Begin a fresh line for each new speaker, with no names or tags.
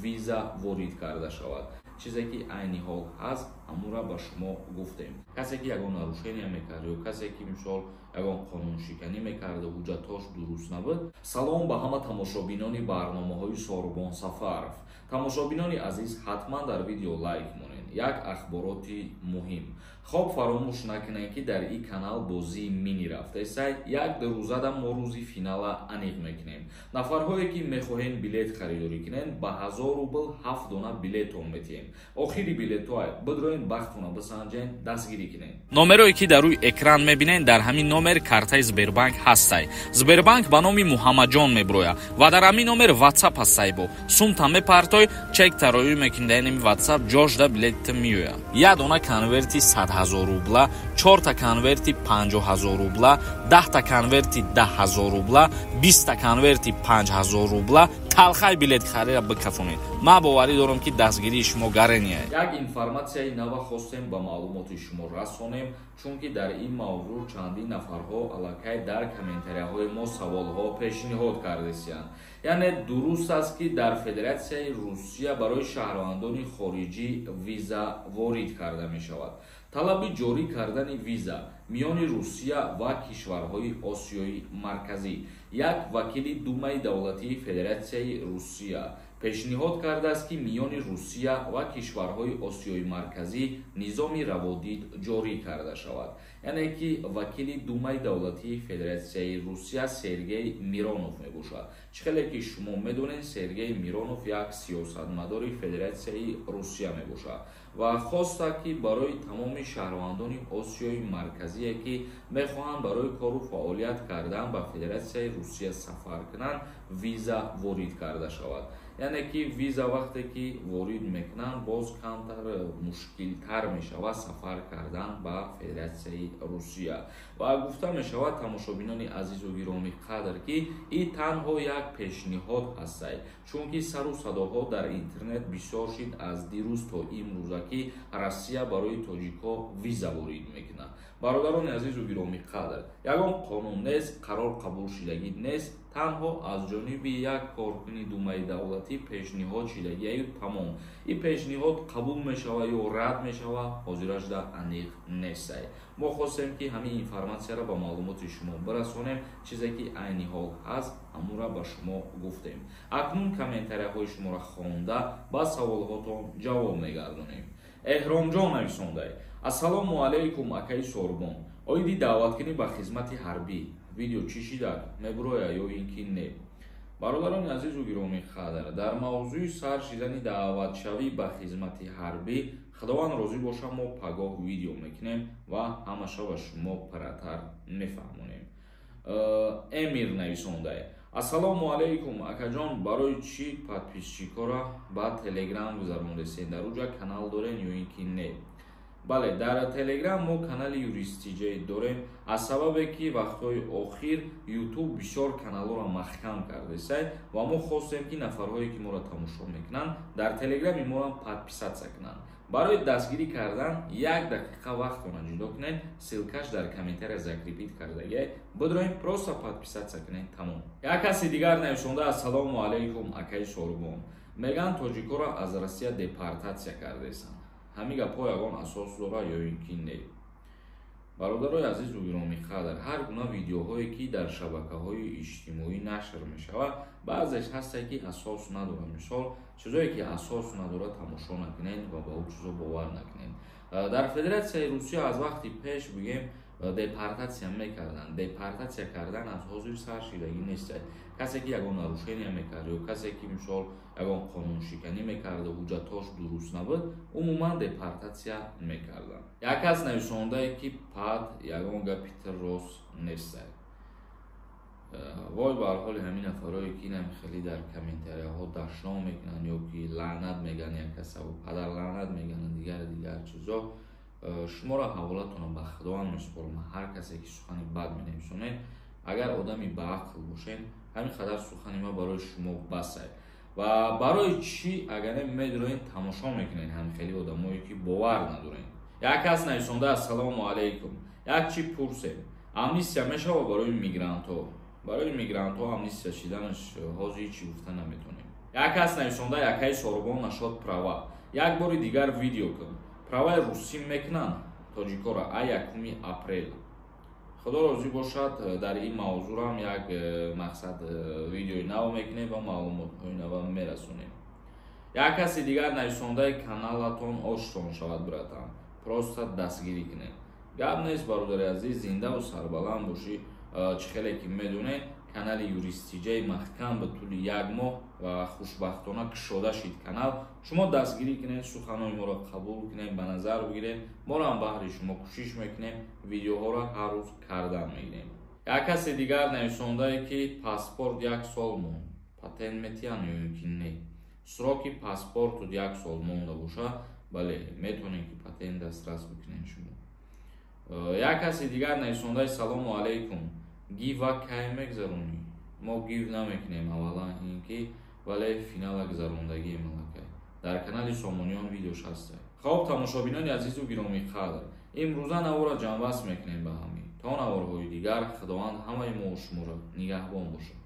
Виза ворид карда шавад. Чизе ки айни ҳол ҳаст, ҳамура ба шумо гуфтем. Касе ки ягон нарушения мекард ё касе ки, мисол, ягон қонуншиканӣ мекарда, ҳуҷҷатҳош дуруст набуд. Салом ба ҳама тамошобинони барномаҳои Сорубон Сафаров. Тамошобинони азиз, ҳатман дар видео лайк монед. Як ахбороти муҳим. Хоб, фаромӯш накунед, ки дар ин канал бозии мини рафтесай. Як ду рӯзада мо рӯзи финала аниқ мекунем. Нафарҳое ки мехоҳем билет харидорӣ кунед, ба 1000 рубл ҳафт дона билетон метиҳем. Охири билетҳоай, бидроен, бахтона бисанҷен, дастгирӣ кунед.
Номерое ки дар рӯи экран мебинед, дар ҳамин номер картаи Сбербанк ҳастай. Сбербанк ба номи Муҳаммадҷон мебирояд ва дар ҳамин номер Ватсап ҳастай. Бо сумта мепартой, чек тароӣ мекунӣ, дар ин Ватсап ҷошда билетта меояд. Як дона конверти 100 000 рубла, чорта конверти 50 000 рубла, 10-та конверти 10 000 рубла, 20-та конверти 5000 рубла. Талхай билет харира бикафонед. Ман боварӣ дорам, ки дастгирии шумо гарения.
Як информатсияи нава хостем ба маълумоти шумо расонем, чунки дар ин мавзӯъ чандин нафарҳо аллакай дар комментарияҳои мо саволҳо пешниҳод кардесиянд. Яъне дуруст аст, ки дар Федератсияи Русия барои шаҳрвандони хориҷӣ виза ворид карда мешавад. Талаби ҷорӣ кардани виза миёни Русия ва кишварҳои Осиёи Марказӣ. Як вакили Думаи давлатии Федератсияи Русия пешниҳод кардааст, ки миёни Русия ва кишварҳои Осиёи Марказӣ низоми раводид ҷорӣ карда шавад. Яъне ки вакили Думаи давлатии Федератсияи Русия Сергей Миронов мебошад. Чӣ хеле ки шумо медонед, Сергей Миронов як сиёсатмадори Федератсияи Русия мебошад ва хоста, ки барои тамоми шаҳрвандони Осиёи Марказие, ки мехоҳанд барои кору фаъолият кардан ба Федератсияи Русия сафар кунанд, виза ворид карда шавад. Яъне ки виза вақте ки ворид мекунанд, боз камтар мушкилтар мешавад сафар кардан ба Федератсияи Русия. Ва гуфта мешавад, тамошобинони азизу гиромӣ қадр, ки ин танҳо як пешниҳод ҳастай, чунки сару садоҳо дар интернет бисёр шид аз дирӯз то имрӯза, ки Россия барои тоҷикҳо виза ворид мекунад. Бародарони азизу гиромӣ қадр, ягон қонун нест, қарор қабул шидагӣ нест, танҳо аз ҷониби як коркуни Думаи давлатӣ пешниҳод шидагиаю тамом. Ин пешниҳод қабул мешавад ё рад мешавад, ҳозирашда аниқ нестай. Мо хостем, ки ҳамин информатсияро ба маълумоти шумо бирасонем. Чизе ки айни ҳол ҳаст, ҳамура ба шумо гуфтем. Акнун комментарияҳои шуморо хонда, ба саволҳотон ҷавоб мегардонем. Эҳромҷон нависондай: «Ассалому алайкум, акаи Сорбон. Оиди даъваткунӣ ба хизмати ҳарбӣ видео чӣ шидак, мебуроя ё ин ки не?» Бародарони азизу гиромӣ қадр, дар мавзӯи сар шидани даъватшавӣ ба хизмати ҳарбӣ, Худованд розӣ боша, мо пагоҳ видео мекунем ва ҳамаша ба шумо пурратар мефаҳмонем. Эмир нависондай: «Ассалому алайкум, акаҷон. Барои чӣ подписчикора ба Телеграм гузарондесен? Дар уҷа канал дорен ё ин ки не?» Бале, дар Телеграм мо канали Юристиҷей дорем. Аз сабабе ки вақтҳои охир Ютуб бисёр каналҳоро маҳкам кардесай ва мо хостем, ки нафарҳое ки моро тамошо мекунанд, дар Телеграми моам подписаться кунанд. Барои дастгирӣ кардан як дақиқа вақтона ҷудо кунед. Ссылкаш дар комментария закрепить кардагиай, бидроем, просто подписаться кунед, тамом. Як каси дигар нависонда: «Ассалому алайкум, акаи Сорубон. Меган, тоҷикоро аз Россия депортатсия кардесанд. Ҳамин гапҳо ягон асос дорад ё ин ки не?» Бародарои азизу гиромӣ қадр, ҳар гуна видеоҳое ки дар шабакаҳои иҷтимоӣ нашр мешавад, баъзеш ҳасте, ки асос надорад. Мисол, чизое ки асос надорад, тамошо накунед ва ба ӯ чизо бовар накунед. Дар Федератсияи Русия аз вақти пеш, бигем, депортатсия мекарданд. Депортатсия кардан аз ҳозир сар шидагӣ нест. Касе ки ягон нарушения мекард ё касе ки, мисол, ягон қонуншиканӣ мекарда, ҳуҷҷатҳош дуруст набуд, умуман депортатсия мекарданд. Як кас нависондае, ки пад ягон гапи рост нестай. Вой бар ҳоли ҳамин нафарое, ки инам хеле дар комментарияҳо дашном мекунанд ё ки лаънат мегӯянд, як касаву падар лаънат мегӯянд, дигар дигар чизо. Шуморо ҳаволатонро ба Худованд месупорам. Ҳар касе ки сухани бад менависонед, агар одами баақл бошед, ҳамин қадар сухани ман барои шумо басай. Ва барои чӣ агар не медроен, тамошо мекунед ҳамин хели одамое ки бовар надоред? Як кас нависонда: «Ассалому алайкум, як чӣ пурсем: амнистия мешава барои мигрантҳо?» Барои мигрантҳо амнистия шиданаш ҳозир ҳечи гуфта наметонем. Як кас нависонда: «Якаи Сорбон, нашод права як бори дигар видео кун. Праваи русӣ мекунанд тоҷикора а 1 апрел?» Худо розӣ бошад, дар ин мавзӯрам як мақсад видеои нав мекунем ва маълумотҳои нава мерасонем. Як каси дигар нависондаи: «Каналатон оштон шавад, братан, просто дастгирӣ кунед». Гап нест, бародари азиз, зиндаву сарбаланд бошӣ. Чӣ хеле ки медонед, канали Юристиҷаи маҳкам ба тӯли як моҳ ва хушбахтона кушода шид канал. Шумо дастгирӣ кунед, суханои моро қабул кунед, ба назар бигиред. Моро ҳам баҳри шумо кӯшиш мекунем, видеоҳоро ҳар рӯз кардан мегирем. Як каси дигар нависондае, ки паспорт як сол монд, патент метиҳанд ё ин ки не? Сроки паспорту як сол монда боша, бале, метавонед, ки патент дастрас бикунед шумо. Як каси дигар нависондаи: «Салому алайкум, гива кай мегзаронӣ?» Мо гив намекунем аввалан ин ки, вале финала гузарондагием аллакай, дар канали Сомониён видеош ҳаста. Хоб, тамошобинони азизу гиромиқадр, имрӯза навора ҷамъбаст мекунем ба ҳамин. То наворҳои дигар, Худованд ҳамаи мо шуморо нигаҳбон бошад.